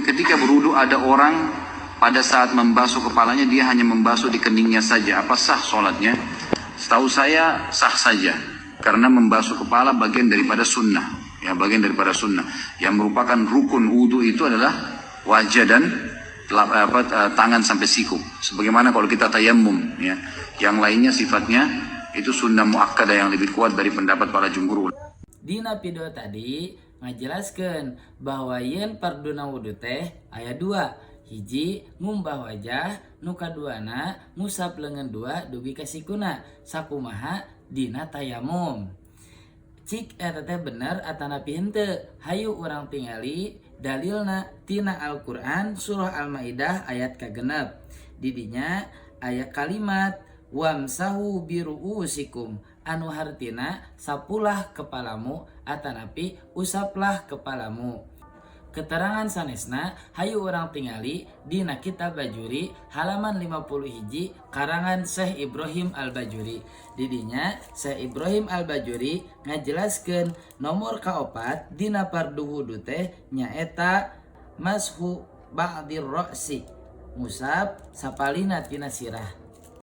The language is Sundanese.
Ketika berwudu ada orang pada saat membasuh kepalanya dia hanya membasuh di keningnya saja. Apa sah sholatnya? Setahu saya sah saja. Karena membasuh kepala bagian daripada sunnah. Ya, bagian daripada sunnah. Yang merupakan rukun wudu itu adalah wajah dan apa, tangan sampai siku. Sebagaimana kalau kita tayamum, ya. Yang lainnya sifatnya itu sunnah muakkadah yang lebih kuat dari pendapat para jumhur. Dina video tadi ngajelaskeun bahwa yen farduna wudu teh aya dua: hiji, ngumbah wajah, nu kaduana ngusap lengan dua dugi ka sikuna, sakumaha dina tayamum. Cik eta teh bener atanapi henteu? Hayu urang tingali dalilna tina Al-Qur'an surah Al-Maidah ayat ka-6. Didinya aya kalimat wamsahu biruusikum, anu hartina sapulah kepalamu atanapi usaplah kepalamu. Keterangan sanesna hayu urang tingali dina kitab Bajuri halaman 50 hiji karangan Syekh Ibrahim Al-Bajuri. Didinya Syekh Ibrahim Al-Bajuri ngajelaskeun nomor kaopat dina fardu wudu teh nyaeta mashu ba'dir ra'si, ngusap sapalihna tina sirah.